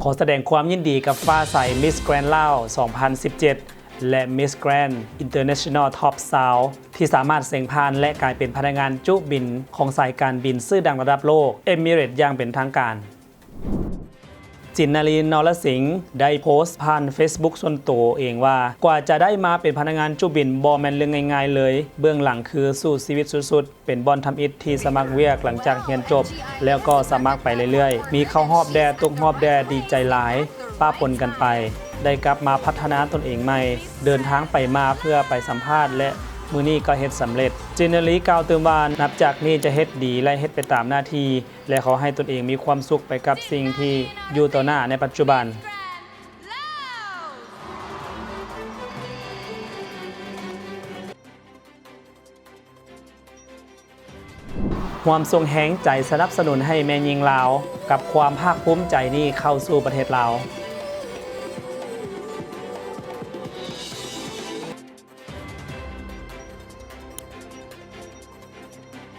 ຂໍສະແດງຄວາມຍິນດີກັບຟ້າໃສ Miss Grand ລາວ ສອງພັນສິບເຈັດ ແລະ Miss Grand International Top ຊາວ ທີ່ສາມາດເສັງຜ່ານ ແລະ ກາຍເປັນພະນັກງານຈຸບິນຂອງສາຍການບິນຊື່ດັງລະດັບໂລກ Emirates ຢ່າງເປັນທາງການ. ຈິນນາລີ ນອລະສິງ ໄດ້ໂພສຜ່ານ Facebook ສ່ວນໂຕເອງວ່າ ກວ່າຈະໄດ້ມາເປັນພະນັກງານຈຸບິນບໍ່ແມ່ນເລື່ອງງ່າຍໆເລີຍ, ເບື້ອງຫຼັງຄືສູ້ຊີວິດສຸດໆ, ເປັນບ່ອນທຳອິດທີ່ສະໝັກວຽກຫຼັງຈາກຮຽນຈົບ ແລ້ວກໍສະໝັກໄປເລື້ອຍໆ. ມີເຂົ້າຮອບແດ່, ຕົກຮອບແດ່, ດີໃຈຫຼາຍ, ປະປົນກັນໄປ. ໄດ້ກັບມາພັດທະນາຕົນເອງໃໝ່, ເດີນທາງໄປມາເພື່ອໄປສຳພາດ ແລະ ມື້ນີ້ກໍເຮັດສຳເລັດ. ຈິນນາລີກ່າວຕື່ມວ່າ ນັບຈາກນີ້ຈະເຮັດດີ ແລະ ເຮັດໄປຕາມໜ້າທີ່ ແລະ ຂໍໃຫ້ຕົນເອງມີຄວາມສຸກໄປກັບສິ່ງທີ່ຢູ່ຕໍ່ໜ້າໃນປັດຈຸບັນ. ຮ່ວມສົ່ງແຮງໃຈສະໜັບສະໜູນໃຫ້ແມ່ຍິງລາວ ກັບຄວາມພາກພູມໃຈນີ້ເຂົ້າສູ່ປະເທດລາວ.